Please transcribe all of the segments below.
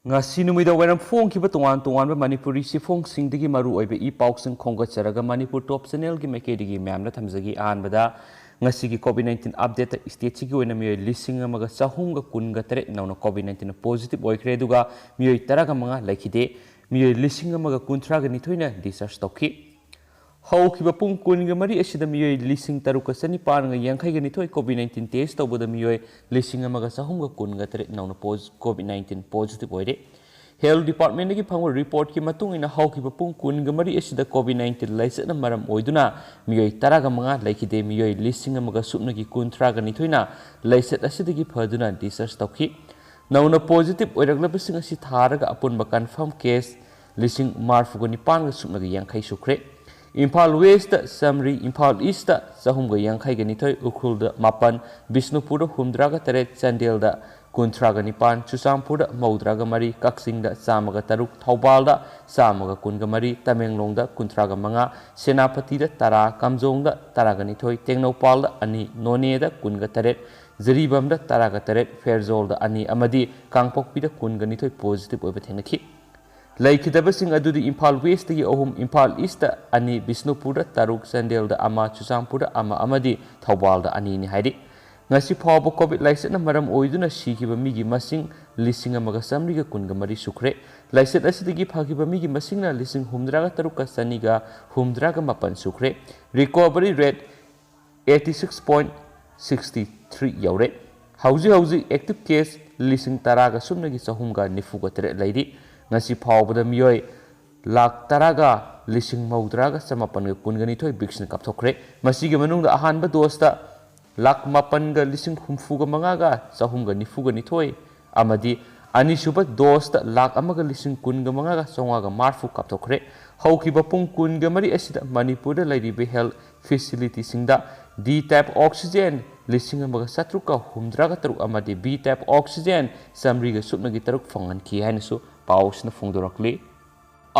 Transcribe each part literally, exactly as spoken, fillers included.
ꯉꯁꯤ ꯅꯨꯃꯤꯗꯥꯡ ꯋꯥꯏꯔꯝ ꯐꯣꯡꯈꯤꯕ ꯇꯣꯉꯥꯟ ꯇꯣꯉꯥꯟꯕ ꯃꯅꯤꯄꯨꯔꯤ ꯆꯦꯐꯣꯡꯁꯤꯡꯗꯒꯤ ꯃꯔꯨ ꯑꯣꯏꯕ ꯏ ꯄꯥꯎꯁꯤꯡ ꯈꯣꯝꯒꯠꯆꯔꯒ ꯃꯅꯤꯄꯨꯔ ꯇꯣꯞ ꯆꯦꯅꯦꯜꯒꯤ ꯃꯥꯏꯀꯩꯗꯒꯤ ꯃꯌꯥꯝꯗ ꯊꯝꯖꯒꯦ꯫ ꯑꯍꯥꯟꯕꯗ ꯉꯁꯤꯒꯤ ꯀꯣꯚꯤꯗ ꯅꯥꯏꯟꯇꯤꯟ ꯑꯞꯗꯦꯠꯇ ꯁ꯭ꯇꯦꯠꯁꯤꯒꯤ ꯑꯣꯏꯅ ꯃꯤꯑꯣꯏ ꯂꯤꯁꯤꯡ ꯑꯃꯒ ꯆꯍꯨꯝꯒ ꯀꯨꯟꯒ ꯇꯔꯦꯠ ꯅꯧꯅ ꯀꯣꯚꯤꯗ ꯅꯥꯏꯟꯇꯤꯟ ꯄꯣꯖꯤꯇꯤꯚ ꯑꯣꯏꯈ꯭ꯔꯦ, ꯑꯗꯨꯒ ꯃꯤꯑꯣꯏ ꯇꯔꯥꯒ ꯃꯉꯥ ꯂꯩꯈꯤꯗꯦ꯫ ꯃꯤꯑꯣꯏ ꯂꯤꯁꯤꯡ ꯑꯃꯒ ꯀꯨꯟꯊ꯭ꯔꯥꯒ ꯅꯤꯊꯣꯏꯅ ꯗꯤꯁꯆꯥꯔꯖ ꯇꯧꯈꯤ꯫ ꯍꯧꯈꯤꯕ ꯄꯨꯡ ꯀꯨꯟꯒ ꯃꯔꯤ ꯑꯁꯤꯗ ꯃꯤꯑꯣꯏ ꯂꯤꯁꯤꯡ ꯇꯔꯨꯛꯀ ꯆꯅꯤꯄꯥꯟꯒ ꯌꯥꯡꯈꯩꯒ ꯅꯤꯊꯣꯏ ꯀꯣꯚꯤꯗ ꯅꯥꯏꯟꯇꯤꯟ ꯇꯦꯁ ꯇꯧꯕꯗ ꯃꯤꯑꯣꯏ ꯂꯤꯁꯤꯡ ꯑꯃꯒ ꯆꯍꯨꯝꯒ ꯀꯨꯟꯒ ꯇꯔꯦꯠ ꯅꯧꯅ ꯄꯣꯖ-, ꯀꯣꯚꯤꯗ ꯅꯥꯏꯟꯇꯤꯟ ꯄꯣꯖꯤꯇꯤꯚ ꯑꯣꯏꯔꯦ꯫ ꯍꯦꯜꯊ ꯗꯤꯄꯥꯔꯠꯃꯦꯟꯗꯒꯤ ꯐꯪꯕ ꯔꯤꯄꯣꯔꯠꯀꯤ ꯃꯇꯨꯡ ꯏꯟꯅ ꯍꯧꯈꯤꯕ ꯄꯨꯡ ꯀꯨꯟꯒ ꯃꯔꯤ ꯑꯁꯤꯗ ꯀꯣꯚꯤꯗ ꯅꯥꯏꯟꯇꯤꯟ ꯂꯥꯏꯆꯠꯅ ꯃꯔꯝ ꯑꯣꯏꯗꯨꯅ ꯃꯤꯑꯣꯏ ꯇꯔꯥꯒ ꯃꯉꯥ ꯂꯩꯈꯤꯗꯦ, ꯃꯤꯑꯣꯏ ꯂꯤꯁꯤꯡ ꯑꯃꯒ ꯁꯨꯞꯅꯒꯤ ꯀꯨꯟꯊ꯭ꯔꯥꯒ ꯅꯤꯊꯣꯏꯅ ꯂꯥꯏꯆꯠ ꯑꯁꯤꯗꯒꯤ ꯐꯗꯨꯅ ꯗꯤꯁꯆꯥꯔꯖ ꯇꯧꯈꯤ꯫ ꯅꯧꯅ ꯄꯣꯖꯤꯇꯤꯚ ꯑꯣꯏꯔꯛꯂꯕꯁꯤꯡ ꯑꯁꯤ ꯊꯥꯔꯒ ꯑꯄꯨꯟꯕ ꯀꯟꯐꯥꯔꯝ ꯀꯦꯁ ꯂꯤꯁꯤꯡ ꯃꯔꯤꯐꯨꯒ ꯅꯤꯄꯥꯟꯒ ꯁꯨꯞꯅꯒ ꯌꯥꯡꯈꯩ ꯁꯨꯈ꯭ꯔꯦ꯫ ꯏꯝꯐꯥꯜ ꯋꯦꯁꯇ ꯆꯥꯃꯔꯤ, ꯏꯝꯐꯥꯜ ꯏꯁꯇ ꯆꯍꯨꯝꯒ ꯌꯥꯡꯈꯩꯒ ꯅꯤꯊꯣꯏ, ꯎꯈ꯭ꯔꯨꯜꯗ ꯃꯥꯄꯟ, ꯕꯤꯁꯅꯨꯄꯨꯔꯗ ꯍꯨꯝꯗ꯭ꯔꯥꯒ ꯇꯔꯦꯠ, ꯆꯥꯟꯗꯦꯜꯗ ꯀꯨꯟꯊ꯭ꯔꯥꯒ ꯅꯤꯄꯥꯟ, ꯆꯨꯔꯆꯥꯟꯄꯨꯔꯗ ꯃꯧꯗ꯭ꯔꯥꯒ ꯃꯔꯤ, ꯀꯛꯆꯤꯡꯗ ꯆꯥꯝꯃꯒ ꯇꯔꯨꯛ, ꯊꯧꯕꯥꯜꯗ ꯆꯥꯝꯃꯒ ꯀꯨꯟꯒ ꯃꯔꯤ, ꯇꯃꯦꯡꯂꯣꯡꯗ ꯀꯨꯟꯊ꯭ꯔꯥꯒ ꯃꯉꯥ, ꯁꯦꯅꯥꯄꯇꯤꯗ ꯇꯔꯥ, ꯀꯥꯝꯖꯣꯡꯗ ꯇꯔꯥꯒ ꯅꯤꯊꯣꯏ, ꯇꯦꯡꯅꯧꯄꯥꯜꯗ ꯑꯅꯤ, ꯅꯣꯅꯦꯗ ꯀꯨꯟꯒ ꯇꯔꯦꯠ, ꯖꯤꯔꯤꯕꯥꯝꯗ ꯇꯔꯥꯒ ꯇꯔꯦꯠ, ꯐꯦꯔꯖꯣꯜꯗ ꯑꯅꯤ ꯑꯃꯗꯤ ꯀꯥꯡꯄꯣꯛꯄꯤꯗ ꯀꯨꯟꯒ ꯅꯤꯊꯣꯏ ꯄꯣꯖꯤꯇꯤꯚ ꯑꯣꯏꯕ ꯊꯦꯡꯅꯈꯤ꯫ ꯂꯩꯈꯤꯗꯕꯁꯤꯡ ꯑꯗꯨꯗꯤ ꯏꯝꯐꯥꯜ ꯋꯦꯁꯇꯒꯤ ꯑꯍꯨꯝ, ꯏꯝꯐꯥꯜ ꯏꯁꯇ ꯑꯅꯤ, ꯕꯤꯁꯅꯨꯄꯨꯔꯗ ꯇꯔꯨꯛ, ꯆꯥꯟꯗꯦꯜꯗ ꯑꯃ, ꯆꯨꯔꯆꯥꯟꯄꯨꯔꯗ ꯑꯃ ꯑꯃꯗꯤ ꯊꯧꯕꯥꯜꯗ ꯑꯅꯤꯅꯤ ꯍꯥꯏꯔꯤ꯫ ꯉꯁꯤ ꯐꯥꯎꯕ ꯀꯣꯚꯤꯗ ꯂꯥꯏꯆꯠꯅ ꯃꯔꯝ ꯑꯣꯏꯗꯨꯅ ꯁꯤꯈꯤꯕ ꯃꯤꯒꯤ ꯃꯁꯤꯡ ꯂꯤꯁꯤꯡ ꯑꯃꯒ ꯆꯥꯃꯔꯤꯒ ꯀꯨꯟꯒ ꯃꯔꯤ ꯁꯨꯈ꯭ꯔꯦ꯫ ꯂꯥꯏꯆꯠ ꯑꯁꯤꯗꯒꯤ ꯐꯈꯤꯕ ꯃꯤꯒꯤ ꯃꯁꯤꯡꯅ ꯂꯤꯁꯤꯡ ꯍꯨꯝꯗ꯭ꯔꯥꯒ ꯇꯔꯨꯛꯀ ꯆꯅꯤꯒ ꯍꯨꯝꯗ꯭ꯔꯥꯒ ꯃꯥꯄꯟ ꯁꯨꯈ꯭ꯔꯦ꯫ Recovery rate eighty six point sixty three ꯌꯧꯔꯦ꯫ ꯍꯧꯖꯤꯛ ꯍꯧꯖꯤꯛ ꯑꯦꯛꯇꯤꯚ ꯀꯦꯁ ꯂꯤꯁꯤꯡ ꯇꯔꯥꯒ ꯁꯨꯞꯅꯒꯤ ꯆꯍꯨꯝꯒ ꯅꯤꯐꯨꯒ ꯇꯔꯦꯠ ꯂꯩꯔꯤ꯫ ꯉꯁꯤ ꯐꯥꯎꯕꯗ ꯃꯤꯑꯣꯏ ꯂꯥꯈ ꯇꯔꯥꯒ ꯂꯤꯁꯤꯡ ꯃꯧꯗ꯭ꯔꯥꯒ ꯆꯃꯥꯄꯟꯒ ꯀꯨꯟꯒ ꯅꯤꯊꯣꯏ ꯚꯦꯛꯁꯤꯟ ꯀꯥꯞꯊꯣꯛꯈ꯭ꯔꯦ꯫ ꯃꯁꯤꯒꯤ ꯃꯅꯨꯡꯗ ꯑꯍꯥꯟꯕ ꯗꯣꯁꯇ ꯂꯥꯈ ꯃꯥꯄꯟꯒ ꯂꯤꯁꯤꯡ ꯍꯨꯝꯐꯨꯒ ꯃꯉꯥꯒ ꯆꯍꯨꯝꯒ ꯅꯤꯐꯨꯒ ꯅꯤꯊꯣꯏ ꯑꯃꯗꯤ ꯑꯅꯤꯁꯨꯕ ꯗꯣꯁꯇ ꯂꯥꯈ ꯑꯃꯒ ꯂꯤꯁꯤꯡ ꯀꯨꯟꯒ ꯃꯉꯥꯒ ꯆꯥꯝꯃꯉꯥꯒ ꯃꯔꯤꯐꯨ ꯀꯥꯞꯊꯣꯛꯈ꯭ꯔꯦ꯫ ꯍꯧꯈꯤꯕ ꯄꯨꯡ ꯀꯨꯟꯒ ꯃꯔꯤ ꯑꯁꯤꯗ ꯃꯅꯤꯄꯨꯔꯗ ꯂꯩꯔꯤꯕ ꯍꯦꯜꯊ ꯐꯦꯁꯤꯂꯤꯇꯤꯁꯤꯡꯗ ꯗꯤ ꯇꯥꯏꯞ ꯑꯣꯛꯁꯤꯖꯦꯟ ꯂꯤꯁꯤꯡ ꯑꯃꯒ ꯆꯥꯇ꯭ꯔꯨꯛꯀ ꯍꯨꯝꯗ꯭ꯔꯥꯒ ꯇꯔꯨꯛ ꯑꯃꯗꯤ ꯕꯤ ꯇꯥꯏꯞ ꯑꯣꯛꯁꯤꯖꯦꯟ ꯆꯥꯃꯔꯤꯒ ꯁꯨꯞꯅꯒꯤ ꯇꯔꯨꯛ ꯐꯪꯍꯟꯈꯤ ꯍꯥꯏꯅꯁꯨ ꯄꯥꯎꯁꯤꯅ ꯐꯣꯡꯗꯣꯔꯛꯂꯤ꯫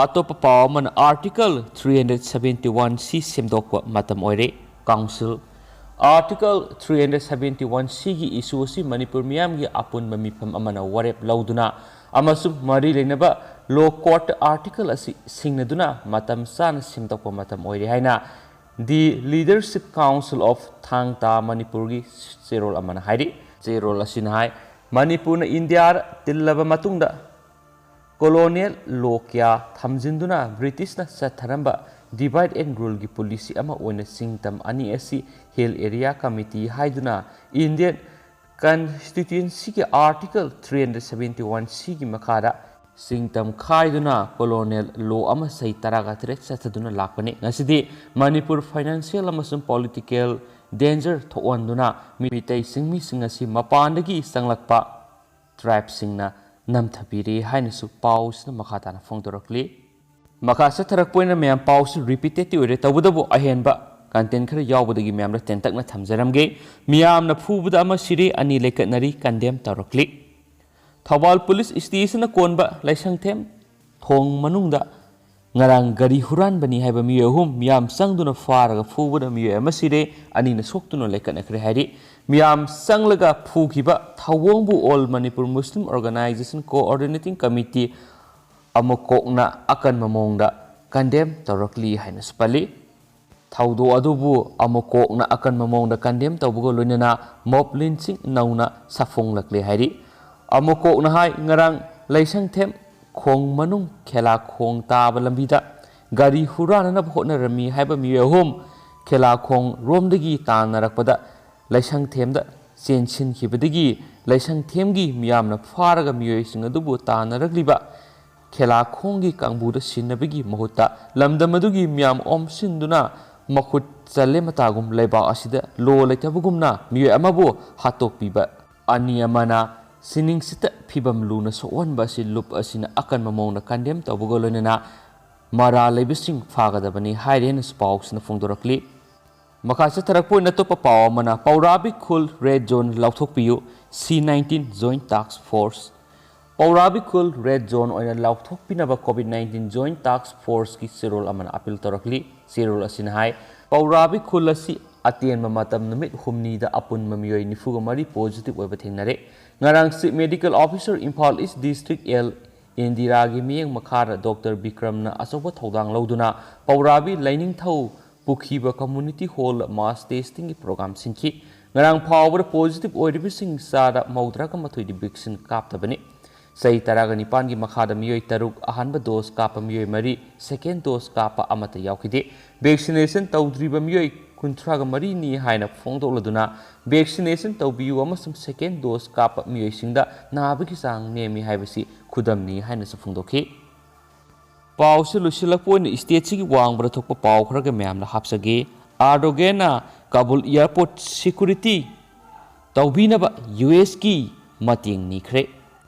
ꯑꯇꯣꯞꯄ ꯄꯥꯎ ꯑꯃꯅ, Article three hundred seventy one C ꯁꯦꯝꯗꯣꯛꯄ ꯃꯇꯝ ꯑꯣꯏꯔꯦ꯫ Council. Article three hundred seventy one Cꯒꯤ ꯏꯁꯨ ꯑꯁꯤ ꯃꯅꯤꯄꯨꯔ ꯃꯤꯌꯥꯝꯒꯤ ꯑꯄꯨꯟꯕ ꯃꯤꯐꯝ ꯑꯃꯅ ꯋꯥꯔꯦꯞ ꯂꯧꯗꯨꯅ ꯑꯃꯁꯨꯡ ꯃꯔꯤ ꯂꯩꯅꯕ ꯂꯣ ꯀꯣꯔꯠ ꯑꯥꯔꯇꯤꯀꯜ ꯑꯁꯤ ꯁꯤꯡꯅꯗꯨꯅ ꯃꯇꯝ ꯆꯥꯅ ꯁꯦꯝꯗꯣꯛꯄ ꯃꯇꯝ ꯑꯣꯏꯔꯦ ꯍꯥꯏꯅ The Leadership Council of ꯊꯥꯡ ꯇꯥ ꯃꯅꯤꯄꯨꯔꯒꯤ ꯆꯦꯔꯣꯜ ꯑꯃꯅ ꯍꯥꯏꯔꯤ꯫ ꯆꯦꯔꯣꯜ ꯑꯁꯤꯅ ꯍꯥꯏ, ꯃꯅꯤꯄꯨꯔꯅ ꯏꯟꯗꯤꯌꯥ ꯇꯤꯜꯂꯕ ꯃꯇꯨꯡꯗ ꯀꯣꯂꯣꯅꯤꯌꯦꯜ ꯂꯣ ꯀꯌꯥ ꯊꯝꯖꯤꯟꯗꯨꯅ ꯕ꯭ꯔꯤꯇꯤꯁꯅ ꯆꯠꯊꯔꯝꯕ divide and ruleꯒꯤ ꯄꯣꯂꯤꯁꯤ ꯑꯃ ꯑꯣꯏꯅ ꯁꯤꯡꯇꯝ ꯑꯅꯤ ꯑꯁꯤ ꯍꯤꯜ ꯑꯦꯔꯤꯌꯥ ꯀꯃꯤꯇꯤ ꯍꯥꯏꯗꯨꯅ ꯏꯟꯗꯤꯌꯟ ꯀꯟꯁꯇꯤꯇ꯭ꯌꯨꯟꯁꯤꯒꯤ article three hundred seventy one ꯁꯤꯒꯤ ꯃꯈꯥꯗ ꯁꯤꯡꯇꯝ ꯈꯥꯏꯗꯨꯅ ꯀꯣꯂꯣꯅꯤꯌꯦꯜ ꯂꯣ ꯑꯃ ꯆꯍꯤ ꯇꯔꯥꯒ ꯇꯔꯦꯠ ꯆꯠꯊꯗꯨꯅ ꯂꯥꯛꯄꯅꯤ꯫ ꯉꯁꯤꯗꯤ ꯃꯅꯤꯄꯨꯔ ꯐꯥꯏꯅꯥꯟꯁꯤꯌꯦꯜ ꯑꯃꯁꯨꯡ ꯄꯣꯂꯤꯇꯤꯀꯦꯜ ꯗꯦꯟꯖꯔ ꯊꯣꯛꯍꯟꯗꯨꯅ ꯃꯤꯇꯩ ꯆꯤꯡꯃꯤꯁꯤꯡ ꯑꯁꯤ ꯃꯄꯥꯟꯗꯒꯤ ꯆꯪꯂꯛꯄ ꯇ꯭ꯔꯥꯏꯕꯁꯤꯡꯅ ꯅꯝꯊꯕꯤꯔꯦ ꯍꯥꯏꯅꯁꯨ ꯄꯥꯎꯁꯤꯅ ꯃꯈꯥ ꯇꯥꯅ ꯐꯣꯡꯗꯣꯔꯛꯂꯤ꯫ ꯃꯈꯥ ꯆꯠꯊꯔꯛꯄ ꯑꯣꯏꯅ ꯃꯌꯥꯝ ꯄꯥꯎꯁꯤ ꯔꯤꯄꯤꯇꯦꯠꯇꯤ ꯑꯣꯏꯔꯦ, ꯇꯧꯕꯇꯕꯨ ꯑꯍꯦꯟꯕ ꯀꯟꯇꯦꯟ ꯈꯔ ꯌꯥꯎꯕꯗꯒꯤ ꯃꯌꯥꯝꯗ ꯇꯦꯟꯇꯛꯅ ꯊꯝꯖꯔꯝꯒꯦ꯫ ꯃꯤꯌꯥꯝꯅ ꯐꯨꯕꯗ ꯑꯃ ꯁꯤꯔꯦ, ꯑꯅꯤ ꯂꯩꯈꯠꯅꯔꯤ, ꯀꯟꯗꯦꯝ ꯇꯧꯔꯛꯂꯤ꯫ ꯊꯧꯕꯥꯜ ꯄꯨꯂꯤꯁ ꯁ꯭ꯇꯦꯁꯟꯅ ꯀꯣꯟꯕ ꯂꯥꯏꯁꯪꯊꯦꯝ ꯊꯣꯡ ꯃꯅꯨꯡꯗ ꯉꯔꯥꯡ ꯒꯥꯔꯤ ꯍꯨꯔꯥꯟꯕꯅꯤ ꯍꯥꯏꯕ ꯃꯤꯑꯣꯏ ꯑꯍꯨꯝ ꯃꯤꯌꯥꯝ ꯆꯪꯗꯨꯅ ꯐꯥꯔꯒ ꯐꯨꯕꯗ ꯃꯤꯑꯣꯏ ꯑꯃ ꯁꯤꯔꯦ, ꯑꯅꯤꯅ ꯁꯣꯛꯇꯨꯅ ꯂꯩꯈꯠꯅꯈ꯭ꯔꯦ ꯍꯥꯏꯔꯤ꯫ ꯃꯤꯌꯥꯝ ꯆꯪꯂꯒ ꯐꯨꯈꯤꯕ ꯊꯧꯑꯣꯡꯕꯨ All Manipur Muslim Organisation Coordinating Committee ꯑꯃꯀꯣꯛꯅ ꯑꯀꯟꯕ ꯃꯑꯣꯡꯗ ꯀꯟꯗꯦꯝ ꯇꯧꯔꯛꯂꯤ ꯍꯥꯏꯅꯁꯨ ꯄꯜꯂꯤ꯫ ꯊꯧꯗꯣꯛ ꯑꯗꯨꯕꯨ ꯑꯃꯀꯣꯛꯅ ꯑꯀꯟꯕ ꯃꯑꯣꯡꯗ ꯀꯟꯗꯦꯝ ꯇꯧꯕꯒ ꯂꯣꯏꯅꯅ ꯃꯣꯞ ꯂꯤꯟꯁꯤꯡ ꯅꯧꯅ ꯁꯥꯐꯣꯡꯂꯛꯂꯦ ꯍꯥꯏꯔꯤ꯫ ꯑꯃꯀꯣꯛꯅ ꯍꯥꯏ, ꯉꯔꯥꯡ ꯂꯩꯁꯪꯊꯦꯝ ꯈꯣꯡ ꯃꯅꯨꯡ ꯈꯦꯂꯥꯈꯣꯡ ꯇꯥꯕ ꯂꯝꯕꯤꯗ ꯒꯥꯔꯤ ꯍꯨꯔꯥꯟꯅꯅꯕ ꯍꯣꯠꯅꯔꯝꯃꯤ ꯍꯥꯏꯕ ꯃꯤꯑꯣꯏ ꯑꯍꯨꯝ ꯈꯦꯂꯥꯈꯣꯡ ꯔꯣꯝꯗꯒꯤ ꯇꯥꯟꯅꯔꯛꯄꯗ ꯂꯩꯁꯪꯊꯦꯝꯗ ꯆꯦꯟꯁꯤꯟꯈꯤꯕꯗꯒꯤ ꯂꯩꯁꯪꯊꯦꯝꯒꯤ ꯃꯤꯌꯥꯝꯅ ꯐꯥꯔꯒ ꯃꯤꯑꯣꯏꯁꯤꯡ ꯑꯗꯨꯕꯨ ꯇꯥꯟꯅꯔꯛꯂꯤꯕ ꯈꯦꯂꯥꯈꯣꯡꯒꯤ ꯀꯥꯡꯕꯨꯗ ꯁꯤꯟꯅꯕꯒꯤ ꯃꯍꯨꯠꯇ ꯂꯝꯗꯝ ꯑꯗꯨꯒꯤ ꯃꯤꯌꯥꯝ ꯑꯣꯝꯁꯤꯟꯗꯨꯅ ꯃꯈꯨꯠ ꯆꯜꯂꯦ ꯃꯇꯥꯒꯨꯝ ꯂꯩꯕꯥꯛ ꯑꯁꯤꯗ ꯂꯣ ꯂꯩꯇꯕꯒꯨꯝꯅ ꯃꯤꯑꯣꯏ ꯑꯃꯕꯨ ꯍꯥꯠꯇꯣꯛꯄꯤꯕ, ꯑꯅꯤ ꯑꯃꯅ ꯁꯤꯅꯤꯡꯁꯤꯇ ꯐꯤꯕꯝ ꯂꯨꯅ ꯁꯣꯛꯍꯟꯕ ꯑꯁꯤ ꯂꯨꯞ ꯑꯁꯤꯅ ꯑꯀꯟꯕ ꯃꯑꯣꯡꯗ ꯀꯟꯗꯦꯝ ꯇꯧꯕꯒ ꯂꯣꯏꯅꯅ ꯃꯔꯥꯜ ꯂꯩꯕꯁꯤꯡ ꯐꯥꯒꯗꯕꯅꯤ ꯍꯥꯏꯔꯦꯅꯁꯨ ꯄꯥꯎꯁꯤꯅ ꯐꯣꯡꯗꯣꯔꯛꯂꯤ꯫ ꯃꯈꯥ ꯆꯠꯊꯔꯛꯄ ꯑꯣꯏꯅ ꯑꯇꯣꯞꯄ ꯄꯥꯎ ꯑꯃꯅ ꯄꯧꯔꯥꯕꯤꯛ ꯈꯨꯜ ꯔꯦꯗ ꯖꯣꯟ ꯂꯥꯎꯊꯣꯛꯄꯤꯌꯨ, C nineteen Joint Task Force꯫ ꯄꯧꯔꯥꯕꯤꯛ ꯈꯨꯜ ꯔꯦꯗ ꯖꯣꯟ ꯑꯣꯏꯅ ꯂꯥꯎꯊꯣꯛꯄꯤꯅꯕ COVID nineteen Joint Task Forceꯀꯤ ꯆꯦꯔꯣꯜ ꯑꯃꯅ ꯑꯥꯄꯤꯜ ꯇꯧꯔꯛꯂꯤ꯫ ꯆꯦꯔꯣꯜ ꯑꯁꯤꯅ ꯍꯥꯏ, ꯄꯧꯔꯥꯕꯤꯛ ꯈꯨꯜ ꯑꯁꯤ ꯑꯇꯦꯟꯕ ꯃꯇꯝ ꯅꯨꯃꯤꯠ ꯍꯨꯝꯅꯤꯗ ꯑꯄꯨꯟꯕ ꯃꯤꯑꯣꯏ ꯅꯤꯐꯨꯒ ꯃꯔꯤ ꯄꯣꯖꯤꯇꯤꯚ ꯑꯣꯏꯕ ꯊꯦꯡꯅꯔꯦ꯫ ꯉꯔꯥꯡ Chief Medical Officer, Imphal East District, L ꯏꯟꯗꯤꯔꯥꯒꯤ ꯃꯤꯠꯌꯦꯡ ꯃꯈꯥꯗ ꯗꯣꯛꯇꯔ ꯕꯤꯀ꯭ꯔꯝꯅ ꯑꯆꯧꯕ ꯊꯧꯗꯥꯡ ꯂꯧꯗꯨꯅ ꯄꯧꯔꯥꯕꯤ ꯂꯥꯏꯅꯤꯡꯊꯧ ꯄꯨꯈꯤꯕ Community Hall mass testing ꯒꯤ program ꯁꯤꯟꯈꯤ꯫ ꯉꯔꯥꯡ ꯐꯥꯎꯕꯗ positive ꯑꯣꯏꯔꯤꯕꯁꯤꯡ ꯆꯥꯗ ꯃꯧꯗ꯭ꯔꯥꯒ ꯃꯥꯊꯣꯏꯗꯤ vaccine ꯀꯥꯞꯇꯕꯅꯤ꯫ ꯆꯍꯤ ꯇꯔꯥꯒ ꯅꯤꯄꯥꯟꯒꯤ ꯃꯈꯥꯗ ꯃꯤꯑꯣꯏ ꯇꯔꯨꯛ ꯑꯍꯥꯟꯕ dose ꯀꯥꯞꯄ, ꯃꯤꯑꯣꯏ ꯃꯔꯤ second dose ꯀꯥꯞꯄ, ꯑꯃꯠꯇ ꯌꯥꯎꯈꯤꯗꯦ꯫ Vaccination ꯇꯧꯗ꯭ꯔꯤꯕ ꯃꯤꯑꯣꯏ ꯀꯨꯟꯊ꯭ꯔꯥꯒ ꯃꯔꯤꯅꯤ ꯍꯥꯏꯅ ꯐꯣꯡꯗꯣꯛꯂꯗꯨꯅ vaccine ꯇꯧꯕꯤꯌꯨ ꯑꯃꯁꯨꯡ second dose ꯀꯥꯞꯄ ꯃꯤꯑꯣꯏꯁꯤꯡꯗ ꯅꯥꯕꯒꯤ ꯆꯥꯡ ꯅꯦꯝꯃꯤ ꯍꯥꯏꯕꯁꯤ ꯈꯨꯗꯝꯅꯤ ꯍꯥꯏꯅꯁꯨ ꯐꯣꯡꯗꯣꯛꯈꯤ꯫ ꯄꯥꯎꯁꯤ ꯂꯣꯏꯁꯤꯜꯂꯛꯄ ꯑꯣꯏꯅ stateꯁꯤꯒꯤ ꯋꯥꯡꯕꯗ ꯊꯣꯛꯄ ꯄꯥꯎ ꯈꯔꯒ ꯃꯌꯥꯝꯗ ꯍꯥꯞꯆꯒꯦ꯫ ꯑꯥꯔꯗꯣꯒꯦꯟꯅ ꯀꯥꯕꯨꯜ airport security ꯇꯧꯕꯤꯅꯕ ꯌꯨ ꯑꯦꯁꯀꯤ ꯃꯇꯦꯡ ꯅꯤꯈ꯭ꯔꯦ꯫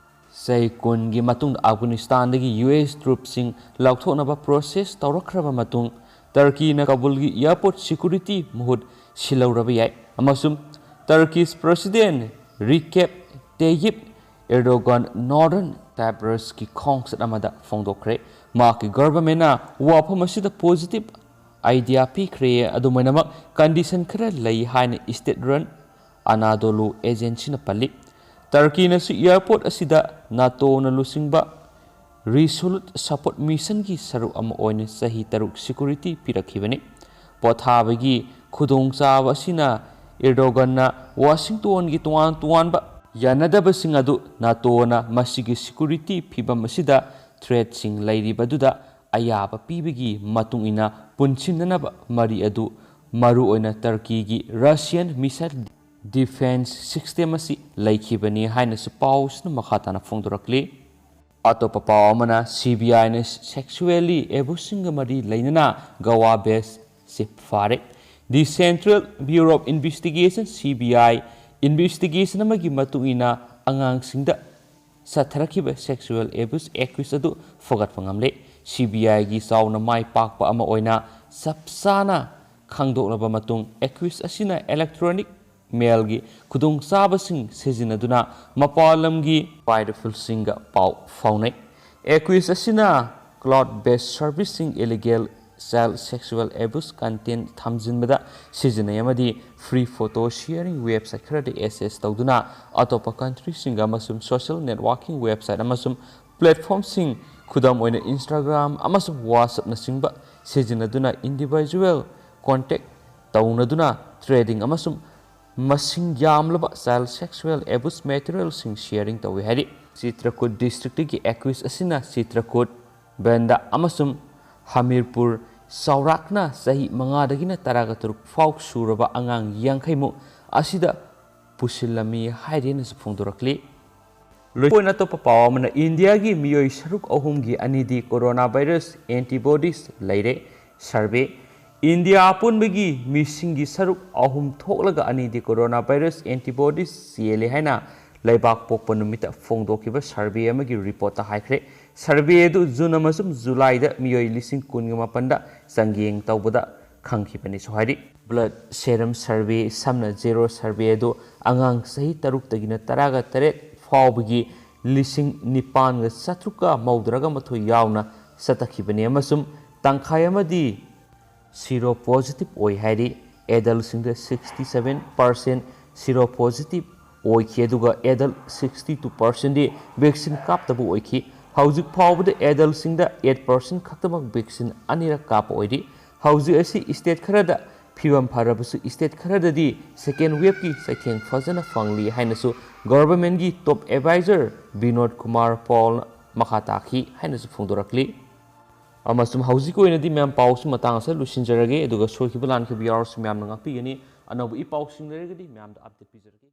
ꯆꯍꯤ ꯀꯨꯟꯒꯤ ꯃꯇꯨꯡꯗ ꯑꯐꯒꯥꯅꯤꯁꯇꯥꯟꯗꯒꯤ ꯌꯨ ꯑꯦꯁ troopꯁꯤꯡ ꯂꯧꯊꯣꯛꯅꯕ process ꯇꯧꯔꯛꯈ꯭ꯔꯕ ꯃꯇꯨꯡ, ꯇꯔꯀꯤꯅ ꯀꯥꯕꯨꯜꯒꯤ airport security ꯃꯍꯨꯠ ꯁꯤꯜꯍꯧꯔꯕ ꯌꯥꯏ ꯑꯃꯁꯨꯡ Turkish President Recep Tayyip Erdogan Northern Cyprusꯀꯤ ꯈꯣꯡꯆꯠ ꯑꯃꯗ ꯐꯣꯡꯗꯣꯛꯈ꯭ꯔꯦ꯫ ꯃꯍꯥꯛꯀꯤ governmentꯅ ꯋꯥꯐꯝ ꯑꯁꯤꯗ positive idea ꯄꯤꯈ꯭ꯔꯦ꯫ ꯑꯗꯨꯝ ꯑꯣꯏꯅꯃꯛ, condition ꯈꯔ ꯂꯩ ꯍꯥꯏꯅ state-run Anadolu agencyꯅ ꯄꯜꯂꯤ꯫ ꯇꯔꯀꯤꯅꯁꯨ airport ꯑꯁꯤꯗ NATOꯅ ꯂꯨꯆꯤꯡꯕ Resolute Support Missionꯒꯤ ꯁꯔꯨꯛ ꯑꯃ ꯑꯣꯏꯅ ꯆꯍꯤ ꯇꯔꯨꯛ security ꯄꯤꯔꯛꯈꯤꯕꯅꯤ꯫ ꯄꯣꯊꯥꯕꯒꯤ ꯈꯨꯗꯣꯡꯆꯥꯕ ꯑꯁꯤꯅ Erdoganꯅ Washingtonꯒꯤ ꯇꯣꯉꯥꯟ ꯇꯣꯉꯥꯟꯕ ꯌꯥꯅꯗꯕꯁꯤꯡ ꯑꯗꯨ, NATOꯅ ꯃꯁꯤꯒꯤ security ꯐꯤꯚꯝ ꯑꯁꯤꯗ threatꯁꯤꯡ ꯂꯩꯔꯤꯕꯗꯨꯗ ꯑꯌꯥꯕ ꯄꯤꯕꯒꯤ ꯃꯇꯨꯡ ꯏꯟꯅ ꯄꯨꯟꯁꯤꯟꯅꯅꯕ ꯃꯔꯤ ꯑꯗꯨ ꯃꯔꯨꯑꯣꯏꯅ ꯇꯔꯀꯤꯒꯤ Russian missile defense system ꯑꯁꯤ ꯂꯩꯈꯤꯕꯅꯤ ꯍꯥꯏꯅꯁꯨ ꯄꯥꯎꯁꯤꯅ ꯃꯈꯥ ꯇꯥꯅ ꯐꯣꯡꯗꯣꯔꯛꯂꯤ꯫ ꯑꯇꯣꯞꯄ ꯄꯥꯎ ꯑꯃꯅ, CBIꯅ sexually abuseꯁꯤꯡꯒ ꯃꯔꯤ ꯂꯩꯅꯅ Goa baseꯁꯤ ꯐꯥꯔꯦ꯫ The Central Bureau of Investigation, CBI, investigation ꯑꯃꯒꯤ ꯃꯇꯨꯡ ꯏꯟꯅ, ꯑꯉꯥꯡꯁꯤꯡꯗ ꯆꯠꯊꯔꯛꯈꯤꯕ sexual abuse accuse ꯑꯗꯨ ꯐꯒꯠꯄ ꯉꯝꯂꯦ꯫ CBIꯒꯤ ꯆꯥꯎꯅ ꯃꯥꯏ ꯄꯥꯛꯄ ꯑꯃ ꯑꯣꯏꯅ ꯆꯞ ꯆꯥꯅ ꯈꯪꯗꯣꯛꯂꯕ ꯃꯇꯨꯡ, accuse ꯑꯁꯤꯅ electronic mailꯒꯤ ꯈꯨꯗꯣꯡꯆꯥꯕꯁꯤꯡ ꯁꯤꯖꯤꯟꯅꯗꯨꯅ ꯃꯄꯥꯟ ꯂꯝꯒꯤ pedophile ꯁꯤꯡꯒ ꯄꯥꯎ ꯐꯥꯎꯅꯩ꯫ Accuse ꯑꯁꯤꯅ cloud-based service ꯁꯤꯡ, illegal child sexual abuse content ꯊꯝꯖꯤꯟꯕꯗ ꯁꯤꯖꯤꯟꯅꯩ ꯑꯃꯗꯤ free photo sharing website ꯈꯔꯗ access ꯇꯧꯗꯨꯅ ꯑꯇꯣꯞꯄ countryꯁꯤꯡꯒ ꯑꯃꯁꯨꯡ social networking website ꯑꯃꯁꯨꯡ platformꯁꯤꯡ, ꯈꯨꯗꯝ ꯑꯣꯏꯅ Instagram ꯑꯃꯁꯨꯡ WhatsAppꯅꯆꯤꯡꯕ ꯁꯤꯖꯤꯟꯅꯗꯨꯅ individual contact ꯇꯧꯅꯗꯨꯅ trading ꯑꯃꯁꯨꯡ ꯃꯁꯤꯡ ꯌꯥꯝꯂꯕ child sexual abuse materialꯁꯤꯡ sharing ꯇꯧꯏ ꯍꯥꯏꯔꯤ꯫ ꯆꯤꯇ꯭ꯔꯀꯨꯠ districtꯀꯤ accused ꯑꯁꯤꯅ ꯆꯤꯇ꯭ꯔꯀꯨꯠ, ꯕꯟꯗ ꯑꯃꯁꯨꯡ ꯍꯃꯤꯔꯄꯨꯔ ꯆꯥꯎꯔꯥꯛꯅ ꯆꯍꯤ ꯃꯉꯥꯗꯒꯤꯅ ꯇꯔꯥꯒ ꯇꯔꯨꯛ ꯐꯥꯎ ꯁꯨꯔꯕ ꯑꯉꯥꯡ ꯌꯥꯡꯈꯩꯃꯨꯛ ꯑꯁꯤꯗ ꯄꯨꯁꯤꯜꯂꯝꯃꯤ ꯍꯥꯏꯔꯦꯅꯁꯨ ꯐꯣꯡꯗꯣꯔꯛꯂꯤ꯫ ꯂꯣꯏꯄꯣꯏꯅ ꯑꯇꯣꯞꯄ ꯄꯥꯎ ꯑꯃꯅ ꯏꯟꯗꯤꯌꯥꯒꯤ ꯃꯤꯑꯣꯏ ꯁꯔꯨꯛ ꯑꯍꯨꯝꯒꯤ ꯑꯅꯤꯗꯤ coronavirus antibodies ꯂꯩꯔꯦ꯫ Survey: ꯏꯟꯗꯤꯌꯥ ꯑꯄꯨꯟꯕꯒꯤ ꯃꯤꯁꯤꯡꯒꯤ ꯁꯔꯨꯛ ꯑꯍꯨꯝ ꯊꯣꯛꯂꯒ ꯑꯅꯤꯗꯤ coronavirus antibodies ꯆꯦꯜꯂꯦ ꯍꯥꯏꯅ ꯂꯩꯕꯥꯛ ꯄꯣꯛꯄ ꯅꯨꯃꯤꯠꯇ ꯐꯣꯡꯗꯣꯛꯈꯤꯕ survey ꯑꯃꯒꯤ reportꯇ ꯍꯥꯏꯈ꯭ꯔꯦ꯫ Survey ꯑꯗꯨ ꯖꯨꯟ ꯑꯃꯁꯨꯡ ꯖꯨꯂꯥꯏꯗ ꯃꯤꯑꯣꯏ ꯂꯤꯁꯤꯡ ꯀꯨꯟꯒ ꯃꯥꯄꯟꯗ ꯆꯥꯡꯌꯦꯡ ꯇꯧꯕꯗ ꯈꯪꯈꯤꯕꯅꯤꯁꯨ ꯍꯥꯏꯔꯤ꯫ Blood serum survey, ꯁꯝꯅ ꯖꯦꯔꯣ survey ꯑꯗꯨ ꯑꯉꯥꯡ ꯆꯍꯤ ꯇꯔꯨꯛꯇꯒꯤꯅ ꯇꯔꯥꯒ ꯇꯔꯦꯠ ꯐꯥꯎꯕꯒꯤ ꯂꯤꯁꯤꯡ ꯅꯤꯄꯥꯟꯒ ꯆꯥꯇ꯭ꯔꯨꯛꯀ ꯃꯧꯗ꯭ꯔꯥꯒ ꯃꯥꯊꯣꯏ ꯌꯥꯎꯅ ꯆꯠꯊꯈꯤꯕꯅꯤ ꯑꯃꯁꯨꯡ ꯇꯪꯈꯥꯏ ꯑꯃꯗꯤ sero positive ꯑꯣꯏ ꯍꯥꯏꯔꯤ꯫ Adultꯁꯤꯡꯗ sixty seven percent sero positive ꯑꯣꯏꯈꯤ, ꯑꯗꯨꯒ adult sixty two percentꯗꯤ vaccine ꯀꯥꯞꯇꯕ ꯑꯣꯏꯈꯤ꯫ ꯍꯧꯖꯤꯛ ꯐꯥꯎꯕꯗ adultꯁꯤꯡꯗ eight percent ꯈꯛꯇꯃꯛ vaccine ꯑꯅꯤꯔꯛ ꯀꯥꯞꯄ ꯑꯣꯏꯔꯤ꯫ ꯍꯧꯖꯤꯛ ꯑꯁꯤ state ꯈꯔꯗ ꯐꯤꯕꯝ ꯐꯔꯕꯁꯨ state ꯈꯔꯗꯗꯤ second waveꯀꯤ ꯆꯩꯊꯦꯡ ꯐꯖꯅ ꯐꯪꯂꯤ ꯍꯥꯏꯅꯁꯨ governmentꯀꯤ top advisor ꯕꯤꯅꯣꯗ ꯀꯨꯃꯥꯔ ꯄꯥꯜꯅ ꯃꯈꯥ ꯇꯥꯈꯤ ꯍꯥꯏꯅꯁꯨ ꯐꯣꯡꯗꯣꯔꯛꯂꯤ꯫ ꯑꯃꯁꯨꯡ ꯍꯧꯖꯤꯛꯀꯤ ꯑꯣꯏꯅꯗꯤ ꯃꯌꯥꯝ ꯄꯥꯎꯁꯤ ꯃꯇꯥꯡ ꯑꯁꯤꯗ ꯂꯣꯏꯁꯤꯟꯖꯔꯒꯦ, ꯑꯗꯨꯒ ꯁꯣꯏꯈꯤꯕ ꯂꯥꯟꯈꯤꯕ ꯌꯥꯎꯔꯁꯨ ꯃꯌꯥꯝꯅ ꯉꯥꯛꯄꯤꯒꯅꯤ꯫ ꯑꯅꯧꯕ ꯏ ꯄꯥꯎꯁꯤꯡ ꯂꯩꯔꯒꯗꯤ ꯃꯌꯥꯝꯗ update ꯄꯤꯖꯔꯛꯀꯦ꯫